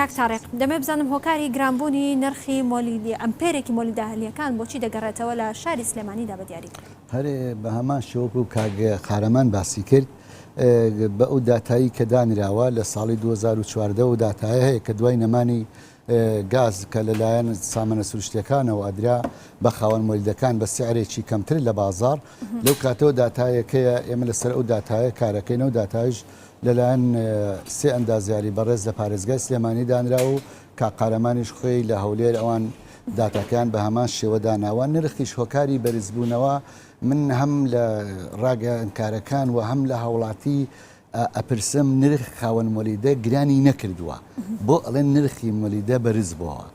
کاک تاریق، دەمەوێت بزانم هۆکاری گرانبوونی نرخی مۆلیدی ئەمپێرێکی مۆلیدە ئەهلییەکان بۆچی دەگەڕێتەوە لە شاری سلێمانیدا بە دیاری کرد؟ هەر بە هەمان شێوە وەکو کاک قارەمان باسی کرد بە ئەو داتایی کە دانراوە لە ساڵی 2014 و داتایە هەیە کە دوای نەمانی گاز کە لەلایەن سامانە سروشتیەکانەوە ئەدرا بە خاوەن مۆلیدەکان بە سعرێکی کەمتر لە بازاڕ لەو کاتەوە داتایەکەیە ئێمە لەسەر ئەو داتایە کارەکەینەوە داتایش لەلایەن سێ ئەندازیاری بەڕێز لە پارێزگای سلێمانی دانرا و کاک قارەمانیش خۆی لە هەولێر ئەوان داتاکەیان بە هەمان شێوە داناوە، نرخیش هۆکاری بەرزبوونەوە من هەم لە ڕاگەیاندکارەکان و هەم لە هاوڵاتی ئەپرسم نرخ خاوەن مۆلیدە گرانی نەکردووە بۆ ئەڵێن نرخی مۆلیدە بەرز بۆوە؟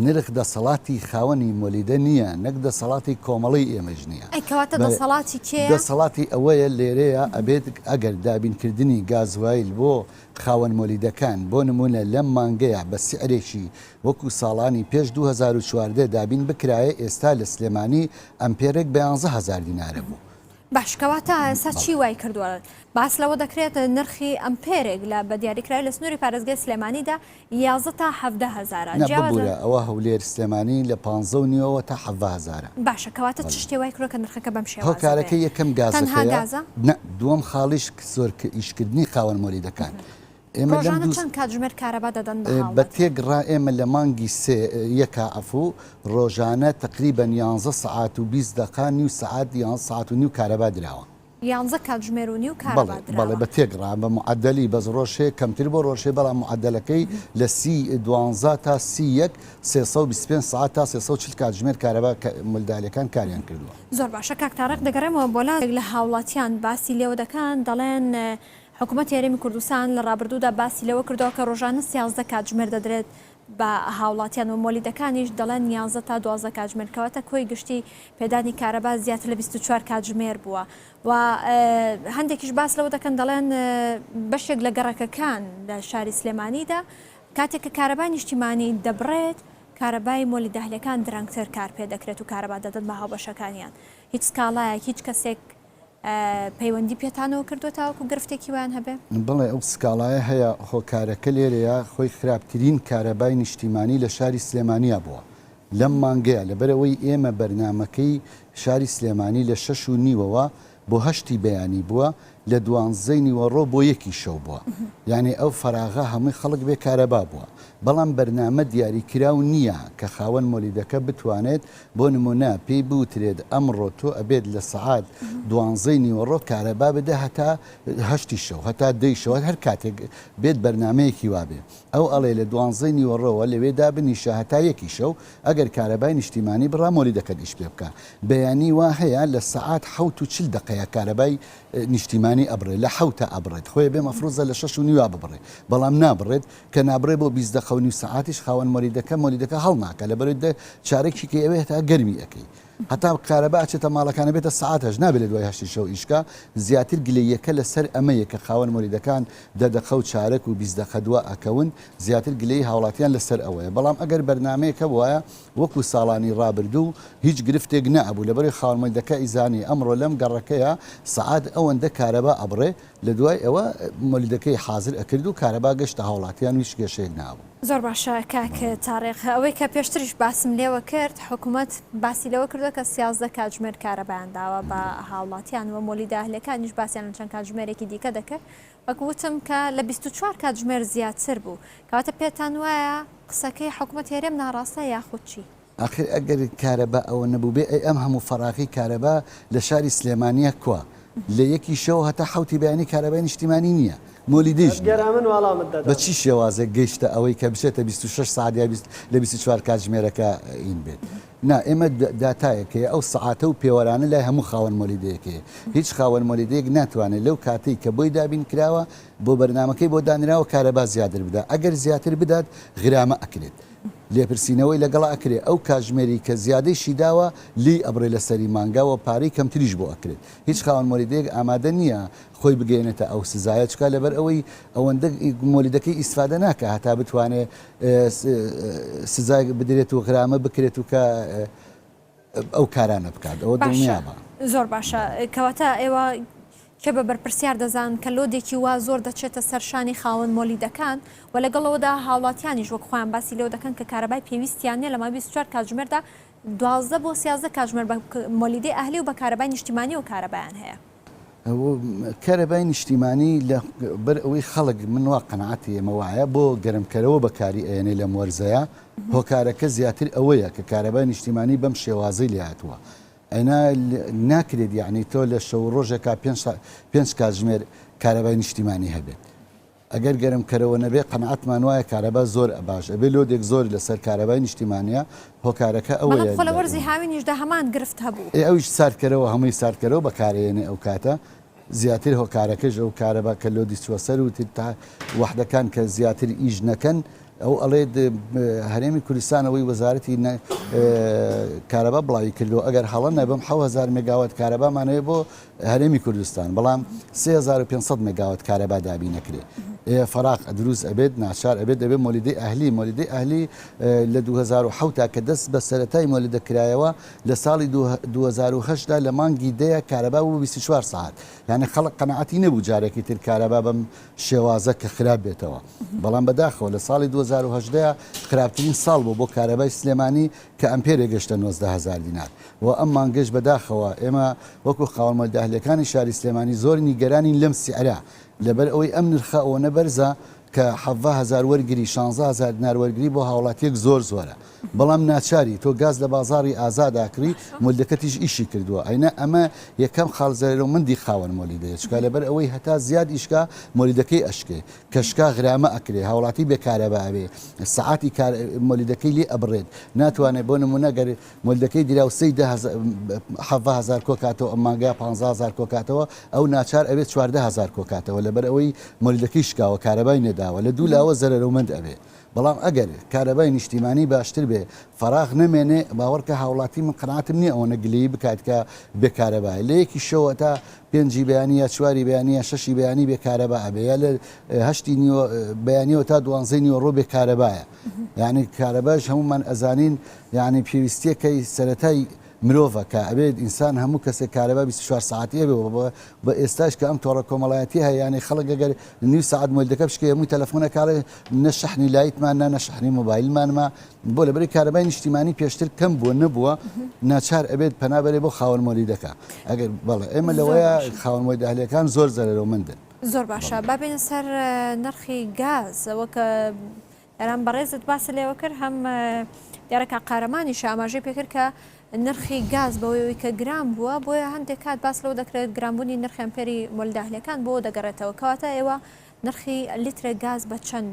نرخ دەسەڵاتی خاوەنی مۆلیدە نییە، نەک دەسەڵاتی کۆمەڵەی ئێمەش نییە. ئەی کەواتە دەسەڵاتی کێیە؟ دەسەڵاتی ئەوەیە لێرەیە ئەبێت ئەگەر دابینکردنی گازوایل بۆ خاوەن مۆلیدەکان بۆ نموونە لەم مانگەیا بە سعرێکی وەکو ساڵانی پێش 2014 دابین بکرایە ئێستا لە سلێمانی ئەمپێرێک بە 11 هەزار دینارە بوو. باش کەواتە ئێستا چی وای کردووە باس لەوە دەکرێت نرخی ئەمپێرێک لە بە دیاریکراوی لە سنووری پارێزگای سلێمانیدا 11 تا 17 هەزارە نا ببورە ئەوە هەولێر سلێمانی لە پانزە و نیوەوە تا حەڤە هەزارە. باشە کەواتە چ شتێ وای کردووە کە نرخەکە بەم شێوازە بێ؟ هۆکارەکەی یەکەم تەنها گازەکەیە گازە؟ نا دووەم خاڵیش زۆر ئیشکردنی خاوەن مۆلیدەکان ئێمە لەم ڕۆژانە چەند کاتژمێر کارەبا دەدەن بە بە هاوڵاتی؟ تێکڕا ئێمە لە مانگی سێ یەکا عەفوو ڕۆژانە تەقریبەن یانزە سەعات و 20 دەقە نیو سەعات یانزە سەعات و نیو کارەبا دراوە. یانزە کاتژمێر و نیو کارەبا بەڵێ بەڵێ دراوە. بە تێکڕا بە معەدەلی بەس ڕۆژ هەیە کەمتر بۆ ڕۆژ هەیە بەڵام معەدەلەکەی لە سی دوانزە تا سی یەک 325 سەعات تا 340 کاتژمێر کارەبا کە ملدالەکان کاریان کردووە. زۆر باشە کاک تارق دەگەڕێمەوە بۆ لا لە هاوڵاتیان باسی لێوە دەکەن دەڵێن حکومەتی هەرێمی کوردستان لە ڕابردوودا باسی لەوە کردووە کە ڕۆژانە 13 کاتژمێر دەدرێت بە هاوڵاتیان و مۆلیدەکانیش دەڵێن 11 تا 12 کاتژمێر کەواتە کۆی گشتی پێدانی کارەبا زیاتر لە 24 کاتژمێر بووە و هەندێکیش باس لەوە دەکەن دەڵێن بەشێک لە گەڕەکەکان لە شاری سلێمانیدا کاتێک کە کارەبای نیشتیمانی دەبڕێت کارەبای مۆلیدە ئەهلیەکان درەنگتر کار پێ دەکرێت و کارەبا دەدەن بە هاوبەشەکانیان هیچ سکاڵایەک هیچ کەسێک پەیوەندی پێتانەوە کردووە تاوەکو گرفتێکی وایان هەبێ؟ بەڵێ ئەو سکاڵایە هەیە، هۆکارەکە لێرەیە خۆی خراپترین کارەبای نیشتیمانی لە شاری سلێمانیا بووە لەم مانگەیا، لەبەرئەوەی ئێمە بەرنامەکەی شاری سلێمانی لە شەش و نیوەوە بۆ هەشتی بەیانی بووە لە دوانزەی نیوەڕۆ بۆ یەکی شەو بووە یانی ئەو فەراغە هەمووی خەڵک بێ کارەبا بووە بەڵام بەرنامە دیاری کراو نییە کە خاوەن مۆلیدەکە بتوانێت بۆ نموونە پێی بوترێت ئەمڕۆ تۆ ئەبێت لە سەعات دوانزەی نیوەڕۆ کارەبا بدە هەتا هەشتی شەو هەتا دەی شەو هەر کاتێک بێت بەرنامەیەکی وابێ ئەو ئەڵێ لە دوانزەی نیوەڕۆوە لەوێ دابنیشە هەتا یەکی شەو ئەگەر کارەبای نیشتیمانی بڕا مۆلیدەکەت ئیش پێ بکە بەیانی وا هەیە لە سەعات حەوت و چل دەقەیە کارەبای نیشتیمانی ئەبڕێ لە حەوتا ئەبڕێت خۆی بێ مەفروزە لە شەش و نیوە ببڕێ بەڵام نابڕێت کە نابڕێ بۆ 20 دەقە و نیو سەعاتیش خاوەن مۆلیدەکە مۆلیدەکە هەڵناکە لەبەرەوەی دە چارەکی کەی ئەوێ هەتا گەرمی ئەکەی هەتا کارەبا ئەچێتە ماڵەکان ئەبێتە سەعات هەشت نابێت لە دوای هەشتی شەو ئیش کا زیاتر گلەییەکە لەسەر ئەمەیە کە خاوەن مۆلیدەکان دە دەقە و چارەک و 20 دەقە دوا ئەکەون زیاتر گلەیی هاوڵاتیان لەسەر ئەوەیە بەڵام ئەگەر بەرنامەیەک هەبوایە وەکو ساڵانی ڕابردوو هیچ گرفتێک نەئەبوو لەبەرەوەی خاوەن مۆلیدەکە ئەیزانی ئەمڕۆ لەم گەڕەکەیە سەعات ئەوەندە کارەبا ئەبڕێ لە دوای ئەوە مۆلیدەکەی حازر ئەکرد و کارەبا گەشتە هاوڵاتیان و هیچ کێشەیەک نەبوو. زۆر باشە کاک تاریق ئەوەی کە پێشتریش باسم لێوە کرد حکومەت باسی لەوە کردوە کە 13 کاتژمێر کارەبایان داوە بە هاوڵاتیان و مۆلیدە ئەهلیەکانیش باسیان لە چەند کاتژمێرێکی دیکە دەکرد وەک وتم کە لە 24 کاتژمێر زیاتر بوو کەواتە پێتان وایە قسەکەی حکومەتی هەرێم ناڕاستە یاخود چی؟ ئاخر ئەگەر کارەبا ئەوە نەبووبێ ئەی ئەم هەموو فەراغی کارەبا لە شاری سلێمانیە کوا؟ لە یەکی شەو هەتا حەوتی بەیانی کارەبای نیشتیمانی نییە، مۆلیدەیش نییە. گەرا من وەڵامت دەدەم. بە چی شێوازێک گەیشتە ئەوەی کە بچێتە 26 سەعات یا 20 لە 24 کاتژمێرەکە ئین بێت؟ نا ئێمە داتایەک هەیە ئەو سەعاتە و پێوەرانە لای هەموو خاوەن مۆلیدەیەک هەیە. هیچ خاوەن مۆلیدەیەک ناتوانێت لەو کاتەی کە بۆی دابین کراوە بۆ بەرنامەکەی بۆ دانراوە کارەبا زیاتر بدات ئەگەر زیاتر بدات غرامە ئەکرێت. لێپرسینەوەی لەگەڵ ئەکرێ ئەو کاژمێری کە زیادەیشی داوە لێی ئەبڕێ لە سەری مانگا وە پارەی کەمتریش بۆ ئەکرێت هیچ خاوەن مۆلیدەیەک ئامادە نیە خۆی بگەیەنێتە ئەو سزایە چکا لەبەر ئەوەی ئەوەندە مۆلیدەکەی ئیسفادە ناکا هەتا بتوانێ سزای بدرێت و غرامە بکرێت و کە ئەو کارانە بکات ئەوە باشە دڵنیابە. زۆر باشە کەواتە ئێوە. کێ بە بەرپرسیار دەزانن کە load ێکی وا زۆر دەچێتە سەر شانی خاوەن مۆلیدەکان و لەگەڵ ئەوەدا هاوڵاتیانیش وەک خۆیان باسی لێوە دەکەن کە کارەبای پێویستیان نیە لە ماوەی 24 کاتژمێردا 12 بۆ 13 کاتژمێر بە مۆلیدەی ئەهلی و بە کارەبای نیشتیمانیەوە کارەبایان هەیە. کارەبای نیشتیمانی لە بەر ئەوەی خەڵک من وا قەناعەتی ئێمە وایە بۆ گەرمکەرەوە بەکاری ئەیەنێ لەم وەرزەیە هۆکارەکە زیاتر ئەوەیە کە کارەبای نیشتیمانی بەم شێوازەی لێهاتووە ئەنا ناکرێت یەعنی تۆ لە شەو و ڕۆژێکا پێنج کاتژمێر کارەبای نیشتیمانی هەبێت ئەگەر گەرم کەرەوە نەبێ قەناعەتمان وایە کارەبا زۆر باش ئەبێ load ێک زۆر لەسەر کارەبای نیشتیمانیە هۆکارەکە بەڵام ئەوەیە خۆ لە وەرزی هاوینیشدا هەمان گرفت هەبوو. ئێ ئەویش ساردکەرەوە هەمووی ساردکەرەوە بەکارئەیەنێ ئەو کاتە زیاتر هۆکارەکەش ئەو کارەبا کە load ی چوە سەر و تر تا وەحدەکان کە زیاتر ئیش نەکەن ئەو ئەڵێ هەرێمی کوردستان ئەوەی وەزارەتی کارەبا بڵاوی کردەوە ئەگەر هەڵە نەبم 1000 مێگاوات کارەبامان هەیە بۆ هەرێمی کوردستان بەڵام 3500 مێگاوات کارەبا دابی نەکرێ فەراق دروست ئەبێت ناچار ئەبێت دەبێت مۆلیدەی ئەهلی مۆلیدەی ئەهلی لە 2007 کە دەست بە سەرەتای مۆلیدە کرایەوە لە ساڵی 2010 دا لە مانگی دەیە کارەبا بوو 24 ساعت یعنی خەڵک قەناعەتی نەبوو جارێکی تر کارەبا بەم شێوازە کە خراپ بێتەوە بەڵام بەداخەوە لە ساڵی 2018 خراپترین ساڵ بوو بۆ کارەبای سلێمانی کە ئەمپێرێ گەشتە 19 هەزار دینار و ئەم مانگەش بەداخەوە ئێمە وەکو خاوەن مۆلیدە ئەهلیەکانی شاری سلێمانی زۆر نیگەرانین لەم سعرە لەبەر ئەوەی ئەم نرخە ئەوەنە بەرزە کە 17 هەزار وەرگری 16 هەزار دینار وەرگری بۆ هاوڵاتیەک زۆر زۆرە بەڵام ناچاری تۆ گاز لە بازاڕی ئازاد ئاکڕی مۆلیدەکەتیش ئیشی کردووە ئەینا ئەمە یەکەم خاڵ زەرەرمەندی خاوەن مۆلیدەیە چکا لەبەر ئەوەی هەتا زیاد ئیشکا مۆلیدەکەی ئەشکێ کە شکا غرامە ئەکرێ هاوڵاتی بێ کارەبا ئەبێ سەعاتی کار مۆلیدەکەی لێ ئەبڕێت ناتوانێت بۆ نمونە گەر مۆلیدەکەی دراوسێی دە هەزار حەڤە هەزار کۆکاتەوە ئەم مانگە پانزە هەزار کۆکاتەوە ئەو ناچار ئەبێت 14 هەزار کۆکاتەوە لەبەر ئەوەی مۆلیدەکەی شکاوە کارەبای نەداوە لە دوو لاوە زەرەرمەند ئەبێ بەڵام ئەگەر کارەبای نیشتیمانی باشتر بێ فەراغ نەمێنێ باوەڕکە هاوڵاتی من قەناعەتم نیە ئەوەنە گلەیی بکات کە بێ کارەبایە لە یەکی شەوە تا پێنجی بەیانی یا چواری بەیانی یا شەشی بەیانی بێ کارەبا ئەبێ یا لە هەشتی نیوە بەیانیەوە تا دوانزەی نیوەڕۆ بێ کارەبایە یعنی کارەباش هەمومان ئەزانین یعنی پێویستیەکەی سەرەتای مرۆڤە کە ئەبێت ئینسان هەموو کەسێک کارەبا 24 سەعاتی هەبێ و بە ئێستاش کە ئەم تۆڕە کۆمەڵایەتی هەیە یانی خەڵک ئەگەر نیو سەعات مۆلیدەکە بشکێ هەمووی تەلەفۆنە کاڵێ نە شەحنی لایتمان نا نە شەحنی مۆبایلمان ما بۆ لەبەری کارەبای نیشتیمانی پێشتر کەم بووە نەبووە ناچار ئەبێت پەنا بەرێ بۆ خاوەن مۆلیدەکە ئەگەر بەڵێ ئێمە لەوەیە خاوەن مۆلیدە ئەهلیەکان زۆر زەرەرمەندن. زۆر باشە با بێینە سەر نرخی گاز وەک ئێران بەڕێزت باست لێوە کرد هەم دیارە کاک قارەمانیش ئاماژەی پێکرد کە نرخی گاز بەوەی کە گران بووە بۆیە هەندێک کات باس لەوە دەکرێت گرانبوونی نرخی ئەمپێری مۆلیدە ئەهلیەکان بۆ دەگەڕێتەوە کەواتە ئێوە نرخی لیترێک گاز بە چەند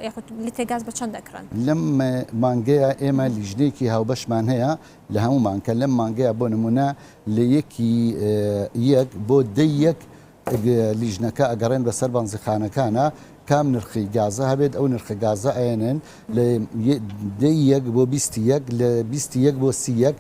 یاخود لیترێک گاز بە چەند دەکڕن؟ لەم مانگەیە ئێمە لیژنەیەکی هاوبەشمان هەیە لە هەموو مانگ کە لەم مانگەیە بۆ نمونە لە یەکی یەک بۆ دەی یەک لیژنەکە ئەگەڕێن بەسەر بەنزیخانەکانا کام نرخی گازە هەبێت ئەو نرخە گازە ئەیەنێن لە دەی یەک بۆ بیستی یەک لە بیستی یەک بۆ سی یەک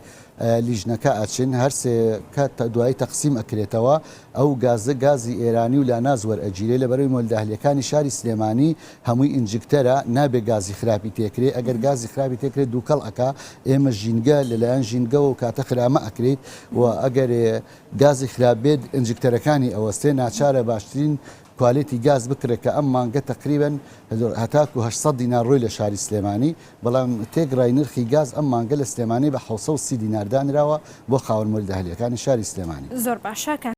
لیژنەکە ئەچن هەرسێ کە دوایی تەقسیم ئەکرێتەوە ئەو گازە گازی ئێرانی و لاناز وەرئەگیرێ لە بەرەوەی مۆلدەهلیەکانی شاری سلێمانی هەمووی injector ە نابێ گازی خراپی تێکرێ ئەگەر گازی خراپی تێکرێت دووکەڵ ئەکا ئێمە ژینگە لەلایەن ژینگەوە و کاتە خرامە ئەکرێت و ئەگەر گازی خراپ بێت injector ەکانی ئەوەستێ ناچارە باشترین quality گاز بکڕێ کە ئەم مانگە تەقریبەن هەتاکو 800 دینار ڕۆی لە شاری سلێمانی بەڵام تێکڕای نرخی گاز ئەم مانگە لە سلێمانی بە 730 دینار دانراوە بۆ خاوەن مۆلیدە ئەهلیەکانی شاری سلێمانی. زۆر باشە کاک.